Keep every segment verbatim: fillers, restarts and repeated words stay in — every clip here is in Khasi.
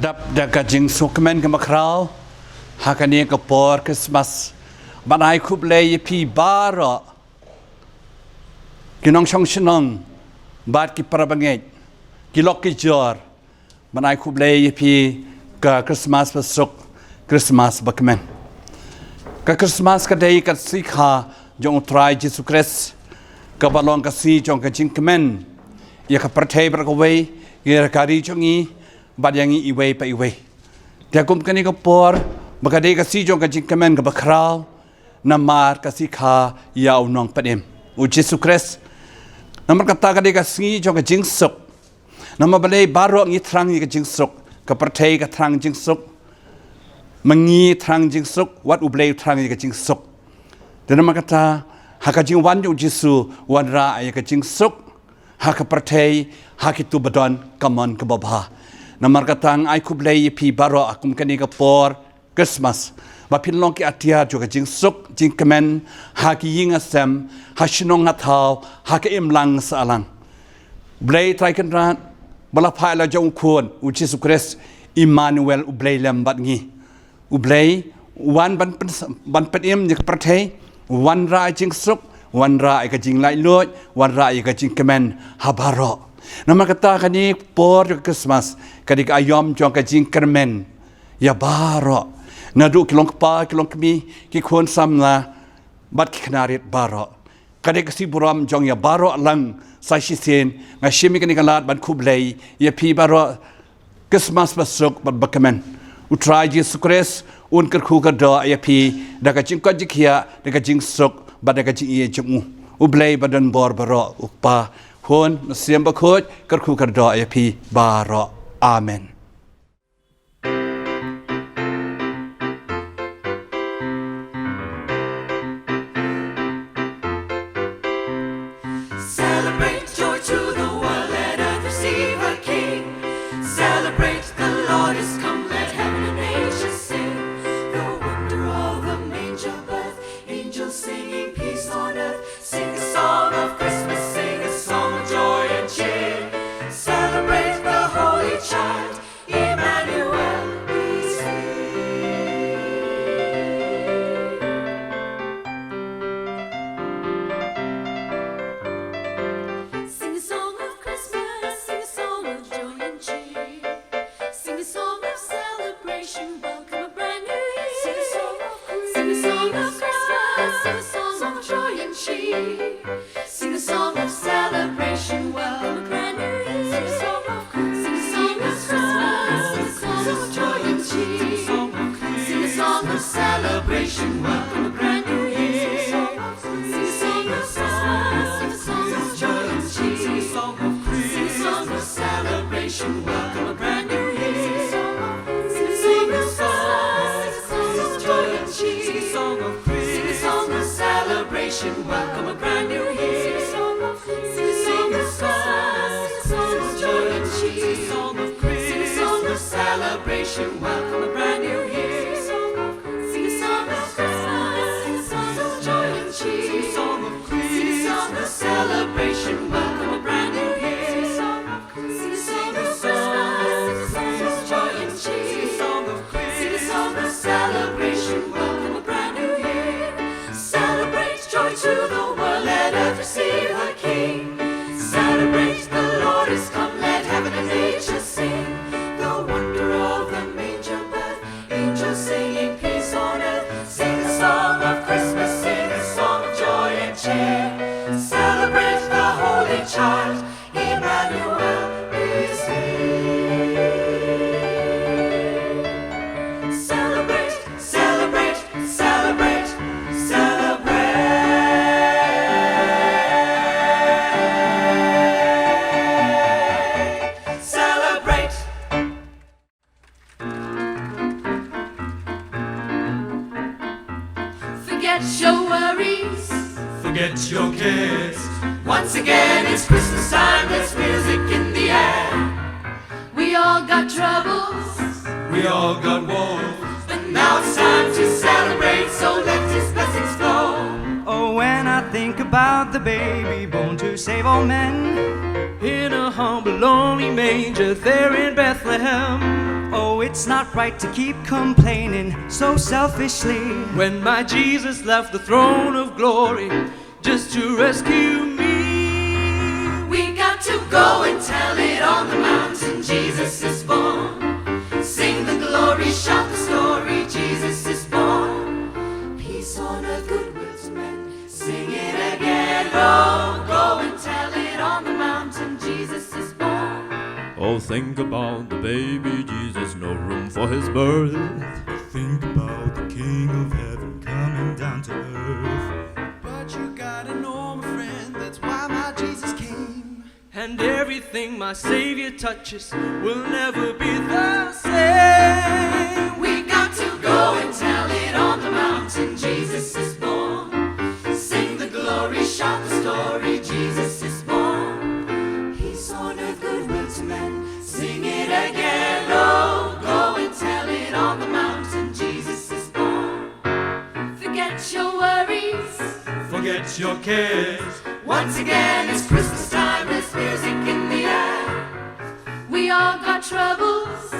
Dap da ka jingsngewkmen kaba khraw ha kane ka por Christmas, ban ai khublei ïa phi baroh, ki nongshong shnong bad ki para bangeit, ki lok ki jor, ban ai khublei ïa phi ka Christmas basuk, Christmas bakmen. Ka Christmas ka dei ka sngi kha jong U Trai Jisu Khrist, kaba long ka sngi jong ka jingkmen ïa ka pyrthei baroh kawei, ïa ka ri jong ngi bad ïa ngi iwei pa iwei. Te kum kane ka por, ba ka dei ka sngi jong ka jingkmen kaba khraw, namar ka sngi kha ïa U Nongpynim, U Jisu Khrist. Namar kata ka dei ka sngi jong ka jingsuk. Namar balei baroh ngi thrang ïa ka jingsuk, ka pyrthei ka thrang jingsuk, ma ngi thrang jingsuk, wat U Blei u thrang ïa ka jingsuk. Te namar kata, ha ka jingwan jong U Jisu, wanrah ïa ka jingsuk ha ka pyrthei, ha kito ba don ka mon kaba bha. Namar kata nga ai khublei ïa phi baroh ha kum kane ka por Christmas, ba phin long ki atiar jong ka jingsuk jingkmen ha ki ïing ha sem, ha shnong ha thaw, ha ka imlang sahlang. Blei Trai Kynrad, ba la phah la jong U Khun, U Jisu Khrist, Immanuel, U Blei lem bad ngi. U Blei u wan ban pyn-, ban pynim ïa ka pyrthei, wanrah ïa ka jingsuk, wanrah ïa ka jinglaitluid, wanrah ïa ka jingkmen ha baroh. Namar kata kane ka por jong ka Christmas ka dei ka aïom jong ka jingkyrmen ïa baroh, naduh ki longkpa, ki longkmie, ki khun samla bad ki khynnah rit baroh. Ka dei ka sngi burom jong ïa baroh lang. Sa shisien nga shim ïa kane ka lad ban khublei ïa phi baroh, Christmas basuk bad bakmen. U Trai Jisu Khrist un kyrkhu kyrdoh ïa phi da ka jingkoit jingkhiah, da ka jingsuk bad da ka jingïeit jong u. U Blei badonbor baroh, U Kpa, Khun, Mynsiem Bakhuid, kyrkhu kyrdoh ïa phi baroh. Amen. Celebrate joy to the world, let earth receive her King. Celebrate the Lord is come, let heaven and nature sing. The wonder of the manger birth, angels singing peace on earth. Sing a song of Christmas, sing a song of joy and cheer. Celebrate the holy child, Emmanuel is here. Sing a song of Christmas, sing a song of joy and cheer. Sing a song of celebration, welcome a brand new year. Sing a song of Christmas, sing a song of Christmas, sing a song of joy and cheer. Sing a song of celebration, welcome a brand new year. Sing a song of Christmas, sing a song of Christmas, sing a song of joy and cheer. Sing a song of celebration, welcome a brand new year. Sing a song of Christmas, sing a song of joy and cheer. Sing a song of Christmas, sing a song of celebration, welcome a brand new year. Sing a song of Christmas, sing a song of joy and cheer. Sing a song of Christmas, sing a song of celebration, welcome a brand new year. Sing a song of Christmas, sing a song of joy and cheer. Sing a song of Christmas, sing a song of celebration, welcome a brand new year. Sing a song of Christmas, sing a song of joy and cheer. Sing a song of Christmas, sing a song of celebration, welcome a brand new year. Sing a song of Christmas, sing a song of joy and cheer. Sing a song of Christmas, sing a song of celebration, welcome a brand new year. Celebrate joy to the world, let earth receive her King. Celebrate the Lord is come, let heaven and nature sing. The wonder of the manger birth, angels singing peace on earth. Sing a song of Christmas, sing a song of joy and cheer. Celebrate the holy child, Emmanuel is here. Celebrate, celebrate, celebrate, celebrate. Celebrate. Forget your worries. Forget your cares. Once again, it's Christmas time. There's music in the air. We all got troubles. We all got woes. But now it's time to celebrate. So let his blessings flow. Oh, when I think about the baby born to save all men in a humble, lonely manger there in Bethlehem. Oh, It's not right to keep complaining so selfishly. When my Jesus left the throne of glory just to rescue me, we got to go and tell it on the mountain. Jesus is born. Sing the glory, shout the story. Jesus is born. Peace on earth, goodwill to men. Sing it again, oh, go and tell it on the mountain. Jesus is born. Oh, think about the baby Jesus, no room for his birth. Think about the King of Heaven coming down to earth. But you gotta know, my friend, that's why my Jesus came. And everything my Savior touches will never be the same. We got to go and tell it on the mountain. Jesus is born. Sing the glory, shout the story. Jesus is born. Peace on earth, goodwill to men. Sing it again, oh, go and tell it on the mountain. Jesus is born. Forget your worries. Forget your cares. Once again, it's Christmas time. There's music in the air. We all got troubles.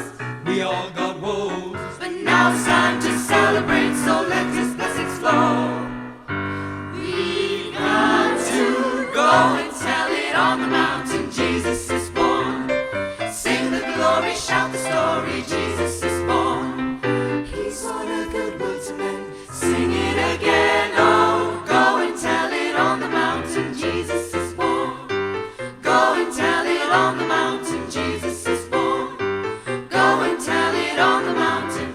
We all got woes. But now it's time to celebrate. So let his blessings flow. We got to go and tell it on the mountain. Jesus is born. Sing the glory, shout the story. Jesus is born. Peace on earth, goodwill to men. Sing it again, oh, go and tell it on the mountain. Jesus is born. Go and tell it on the mountain. Jesus is born. Go and tell it on the mountain.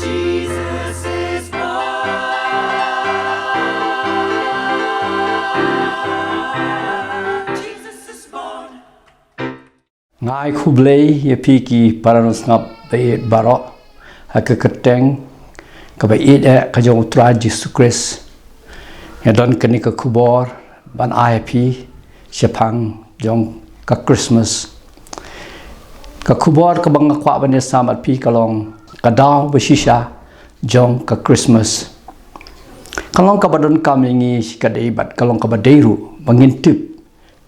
Jesus is born. Jesus is born. Nga ai khublei ïa phi ki para nongsngap ba ïeit baroh ha ka kyrteng kaba ïeit eh ka jong U Trai Jisu Khrist. Nga don kane ka khubor ban ai ïa phi shaphang jong ka Christmas. Ka khubor kaba nga kwah ban ïasam bad phi ka long ka daw ba shisha jong ka Christmas. Ka long kaba donkam ïa ngi shi kadei bad ka long kaba dei ruh ba ngin tip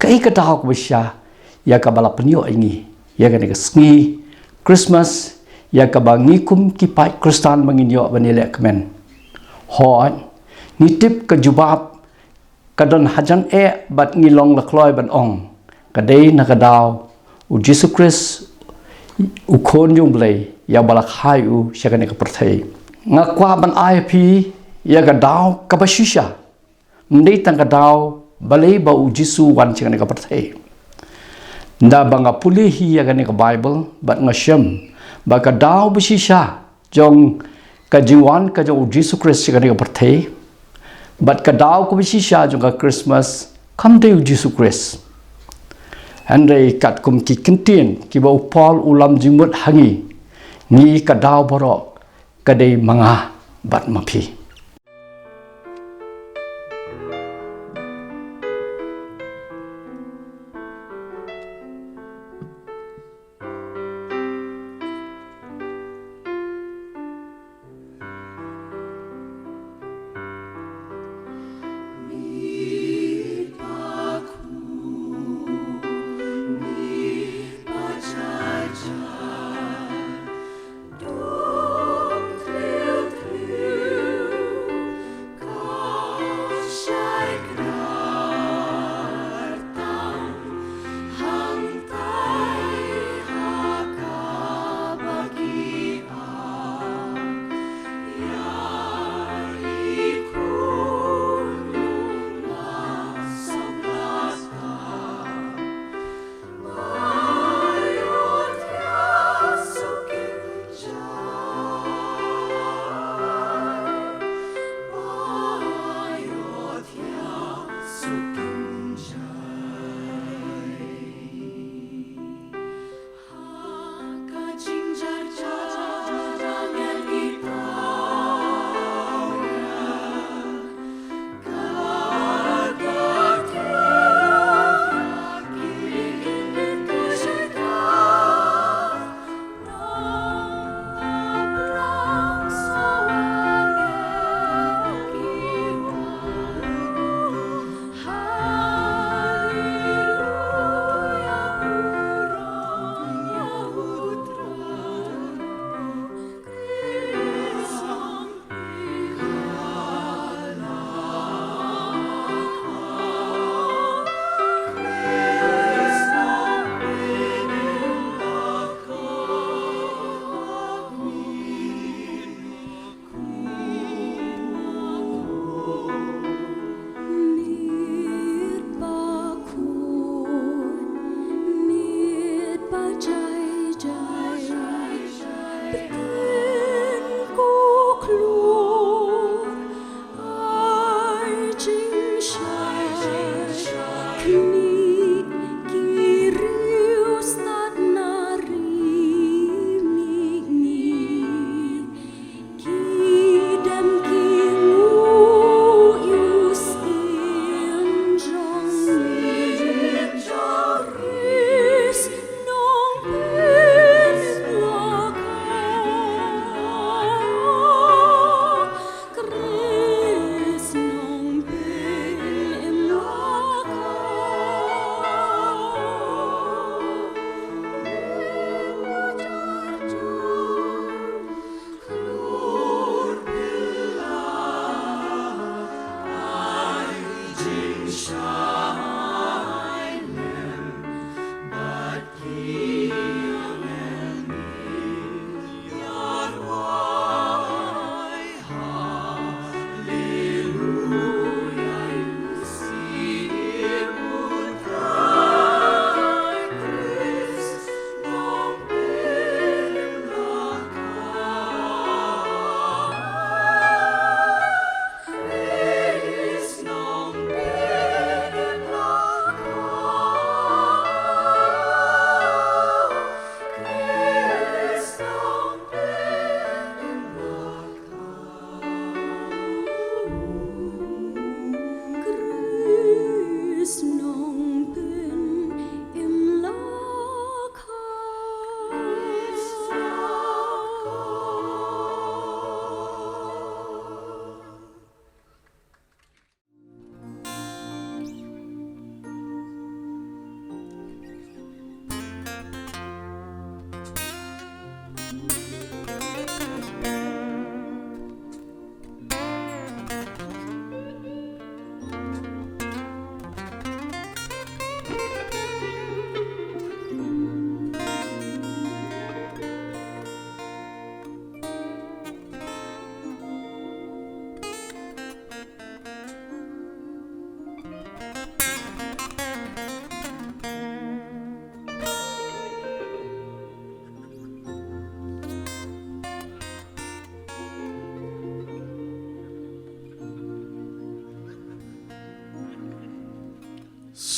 kaei ka daw kaba shisha ïa kaba la pynïoh ïa ngi ïa kane ka sngi Christmas, ïa kaba ngi kum ki paid Khristan ba ngin ïoh ban ïaleh kmen. Hooid, ngi tip ka jubab ka don hajan eh bad ngi long la kloi ban ong, ka dei na ka daw U Jisu Khrist, U Khun jong U Blei, ïa ba la kha ïa u sha kane ka pyrthei. Nga kwah ban ai ïa phi ïa ka daw kaba shisha. Ym dei tang ka daw balei ba U Jisu u wan sha kane ka pyrthei. Nda ba nga pule hi ïa kane ka Baibl bad nga shem ba ka daw ba shisha jong ka jingwan ka jong U Jisu Khrist sha kane ka pyrthei bad ka daw kaba shisha jong ka Christmas kam dei U Jisu Khrist. Hynrei katkum ki ktien kiba u Paul u lam jingmut ha ngi, ngi ka daw baroh ka dei ma nga bad ma phi.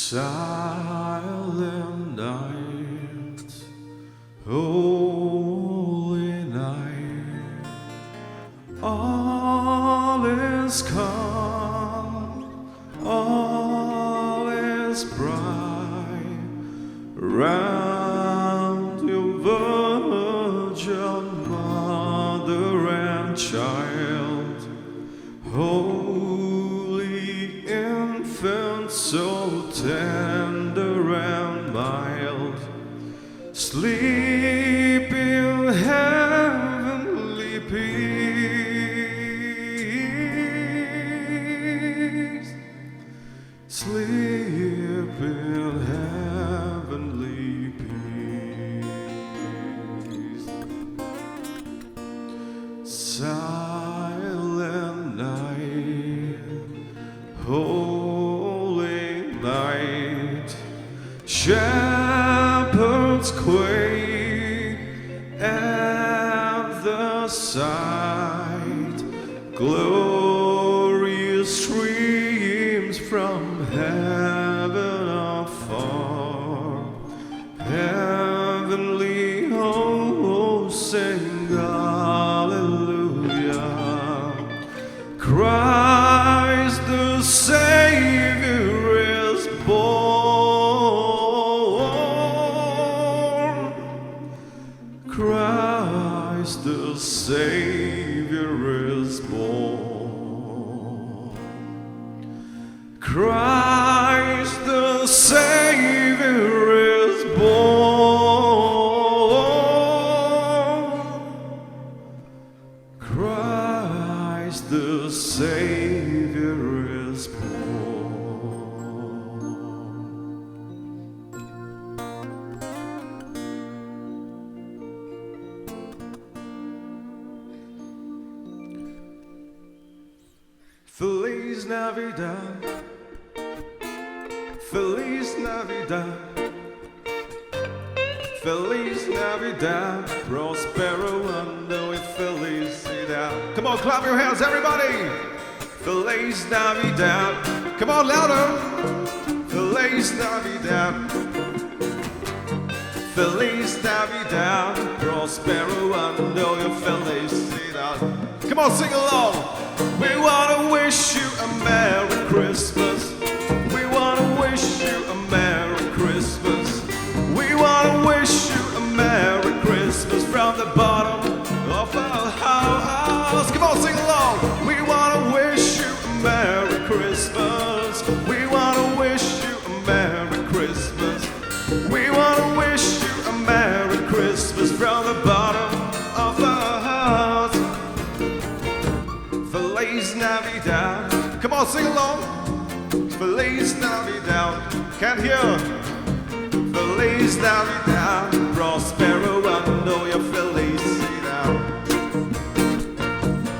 Silent night, holy night, all is calm, all is bright, round your virgin mother and child. Holy infant, so tender and mild, sleep in heavenly peace. Sleep in heavenly peace. Silent night, holy night, shepherds quake at the sight. Glorious streams from heaven afar. Heavenly hosts sing hallelujah. Christ the Savior is born. Christ the Savior is born. Christ the Savior is born. Christ the Savior is born. Feliz Navidad. Feliz Navidad. Feliz Navidad. Prospero año y felicidad. Come on, clap your hands, everybody. Feliz Navidad. Come on, louder. Feliz Navidad. Feliz Navidad, prospero año y felicidad. Come on, sing along. We wanna wish you a Merry Christmas. We wanna wish you a Merry Christmas. We wanna wish you a Merry Christmas from the bottom of our hearts. Come on, sing along. We wanna wish you a Merry Christmas. We wanna wish you a Merry Christmas. We wanna wish you a Merry Christmas from the bottom of our hearts. Feliz Navidad. Come on, sing along. Feliz Navidad. Can't hear. Feliz Navidad. Prospero año y felicidad.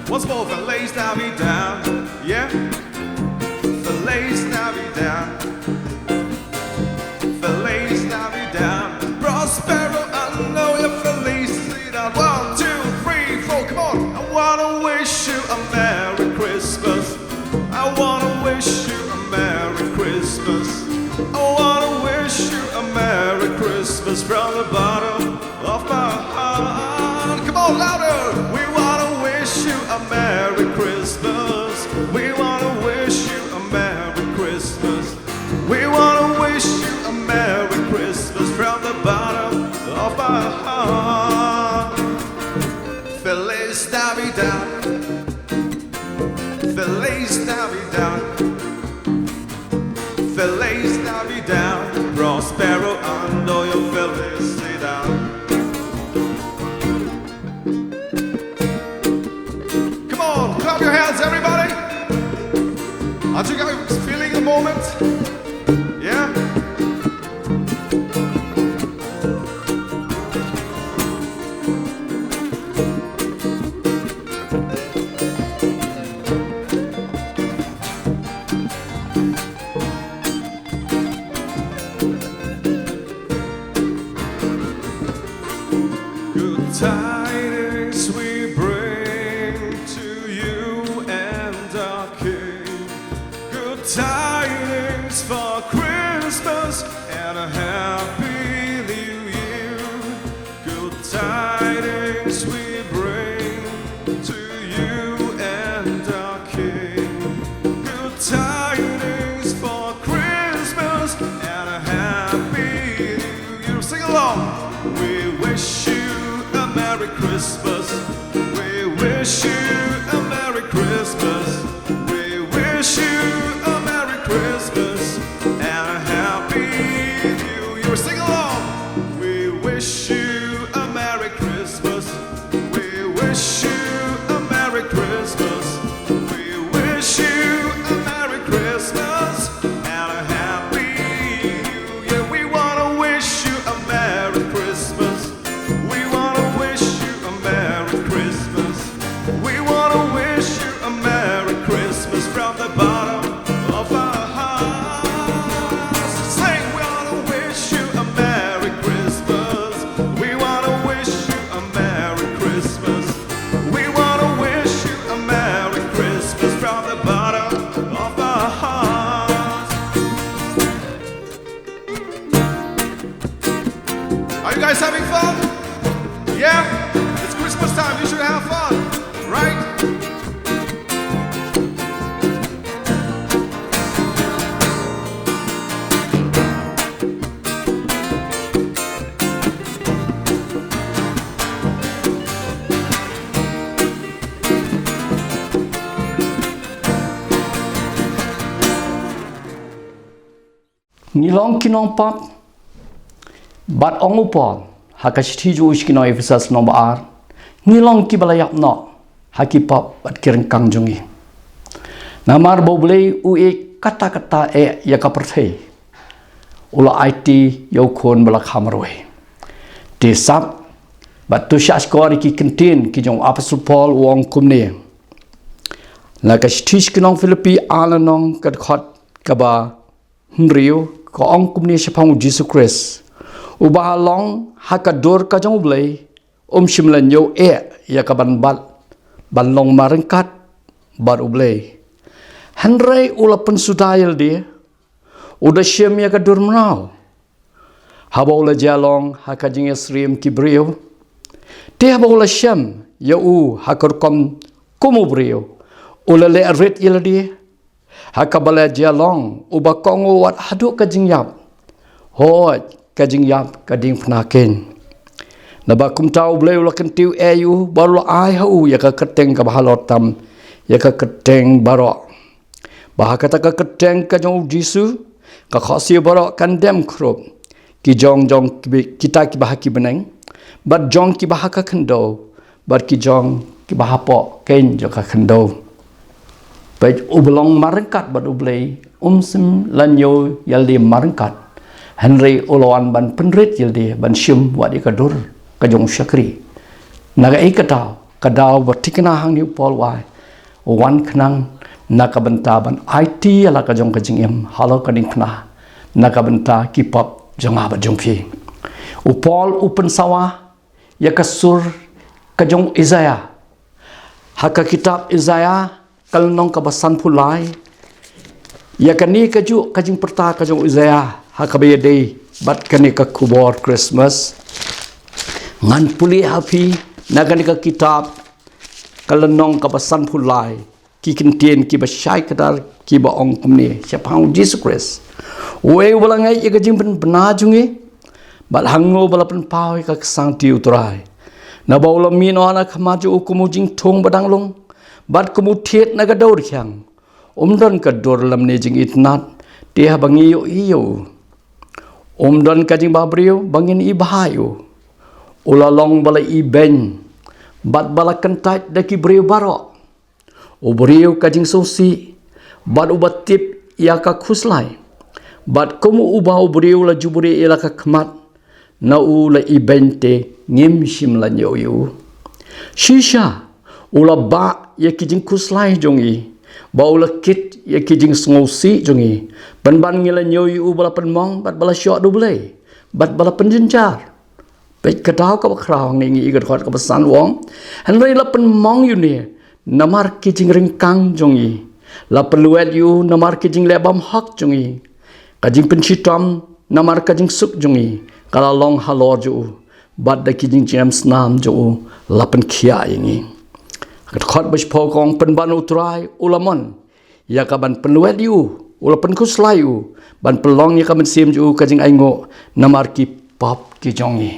Once more, Feliz Navidad. Yeah. Feliz Navidad. Feliz Navidad. Prospero año y felicidad. One, two, three, four. Come on. I wanna wish you a Merry Christmas. I wanna wish you a Merry Christmas. I wanna wish you a Merry Christmas from the bottom of my heart. Come on, louder. We wanna wish you a Merry Christmas. We wanna wish you a Merry Christmas. We wanna wish you a Merry Christmas from the bottom of our heart. Feliz Navidad. Feliz Navidad. Feliz Navidad. Prospero año y felicidad. Come on, clap your hands, everybody. Aren't you guys feeling the moment? Yeah? Good tidings we bring to you and our King. Good tidings And a happy new year. Good tidings we bring to you and our King. Good tidings for Christmas and a happy new year. Sing along. We wish you a Merry Christmas. We wish you a Merry Christmas. We wish you a Merry Christmas and a Happy New Year. Sing along. We wish you a Merry Christmas. We wish you a Merry Christmas. We wish you a Merry Christmas and a Happy New Year. We want to wish you a Merry Christmas. We want to wish you a Merry Christmas. We want to wish you a Merry Christmas from the bottom of our hearts. Sing, we want to wish you a Merry Christmas. We want to wish you a Merry Christmas. We want to wish you a Merry Christmas from the bottom of our hearts. Are you guys having fun? Yeah? It's Christmas time. You should have fun, right? Ngi long ki nongpop, bad ong u Paul ha ka shithi jong u sha ki nong Ephesus lynnong ba ar, ngi long kiba la ïap noh ha ki pop bad ki ryngkang jong ngi. Namar ba U Blei u ïeit katta katta eh ïa ka pyrthei, u la aiti ïa u Khun ba la kha marwei. Te sap bad to shahshkor ïa ki kyntien ki jong u Apostol Paul, u ong kumne na ka shithi sha ki nong Philippi ar lynnong, ka dkhot kaba hynriew, ka ong kumne shaphang U Jisu Khrist: Uba ha long ha ka dur ka jong U Blei, um shym la ñiew eh ïa ka ban bat, ban long marryngkat bad U Blei. Hynrei u la pynsuda ïa lade, u da shim ïa ka dur mraw, haba u la jia long ha ka jingïasyriem ki briew. Te haba u la shem ïa u ha ka rukom kum u briew, u la leh rit ïa lade, ha kaba la jia long uba kohnguh wat haduh ka jingïap, hooid, ka jingïap ka diengphna keiñ. Naba kumta U Blei u la kyntiew eh ïa u, bad u la ai ha u ïa ka kyrteng kaba halor tam ïa ka kyrteng baroh, ba ha kata ka kyrteng ka jong U Jisu ka khohsiew baroh kan dem khrup, ki jong, jong kiba, kita kiba ha ki bneng, bad jong kiba ha ka khyndew, bad ki jong kiba hapoh keiñ jong ka khyndew. Peit, uba long marryngkat bad U Blei um shym la ñiew ïa lade marryngkat, hynrei u la wan ban pynrit ïa lade, ban shim wat ïa ka dur ka jong u shakri. Na kaei ka daw? Ka daw ba thikna hangne u Paul u ai, u wan khnang na ka bynta ban aiti ïa la ka jong ka jingim halor ka diengphna, na ka bynta ki pop jong nga bad jong phi. U Paul u pynsawa ïa ka sur ka jong u Isaiah ha ka kitab Isaiah, ka lynnong kaba sanphew lai. Ïa kane kajuh ka jingpyrta ka jong u Isaiah ha kaba ïadei bad kane ka khubor Christmas, ngan pule ha phi na kane ka kitab, ka lynnong kaba sanphew lai, ki kyntien kiba shai kdar kiba ong kumne shaphang U Jisu Khrist: Uei uba la ngeit ïa ka jingpynbna jong ngi, bad hangne uba la pynpaw ïa ka ksangti U Trai? Naba u la mih noh na khmat jong u kum u jingthung ba dang lung, bad kum u thied na ka dewrkhiang. Um don ka dur lymne jingitynnad, te haba ngi ïohi ïa u, um don ka jingbabriew ba ngin ibha ïa u. U la long ba la ibeiñ bad ba la kyntait da ki briew baroh, u briew ka jingsngewsih, bad uba tip ïa ka khuslai. Bad kum uba u briew la ju buhrieh ïa la ka khmat, na u la ibeiñ te ngim shym la ñiew ïa u. Shisha u la bah ïa ki jingkhuslai jong ngi, bad u la kit ïa ki jingsngewsih jong ngi, pynban ngi la ñiew ïa u ba la pynmong, bad ba la shoh da U Blei, bad ba la pynjynjar. Peit ka daw kaba khraw hangne, ngi ïohi ka dkhot kaba san u ong: Hynrei la pynmong ïa une namar ki jingryngkang jong ngi, la pynlwet ïa u namar ki jingleh bymhok jong ngi. Ka jingpynshitom Namar ka jingsuk jong ngi ka la long halor jong u, bad da ki jingjam snam jong u la pynkhiah ïa ngi. Ka dkhot ba shiphew ka ong, pynban U Trai u la mon ïa ka ban pynwet ïa u, u la pynkhuslai u ban pynlong ïa ka mynsiem jong u ka jingainguh namar ki pop ki jong ngi.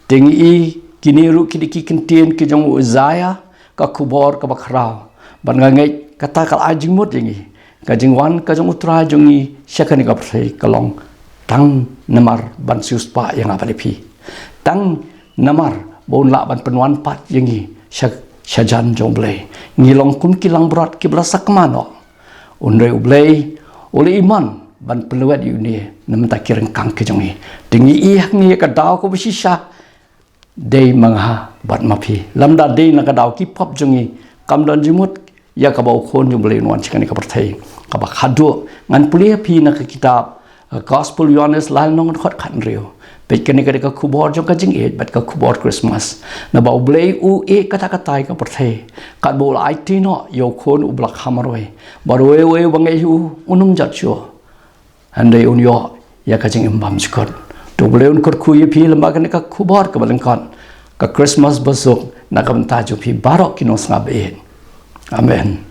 Te ngi i kine ruh ki dei ki kyntien ki jong u Isaiah, ka khubor kaba khraw. Ban nga ngeit kata ka la ai jingmut ïa ngi, ka jingwan ka jong U Trai jong ngi sha kane ka pyrthei ka long tang namar ban siewspah ïa nga bad ïa phi, tang namar ba un lah ban pynwan pat ïa ngi sha, sha jan jong U Blei. Ngi long kum ki langbrot kiba la sakma noh. Hynrei U Blei u la imon ban pynwet ïa une na bynta ki ryngkang ki jong ngi. Te ngi i hangne ïa ka daw kaba shisha dei ma nga bad ma phi. Lymda dei na ka daw ki pop jong ngi, kam don jingmut ïa kaba u Khun jong U Blei un wan sha kane ka pyrthei. Kaba khadduh ngan pule ïa phi na ka kitab, uh, Gospel Ïoannis lai lynnong, dkhot khathynriew. Peit, kane ka dei ka khubor jong ka jingïeit bad ka khubor Christmas. Naba U Blei u ïeit katta katta ïa ka pyrthei, katba u la aiti noh ïa u Khun uba la kha marwei, ba uwei uwei uba ngeit ïa u un ym jot shuh, hynrei un ïoh ïa ka jingim bymjukut. To U Blei un kyrkhu ïa phi lem bad kane ka khubor kaba lyngkot, ka Christmas basuk, na ka bynta jong phi baroh ki nongsngap ba ïeit. Amen.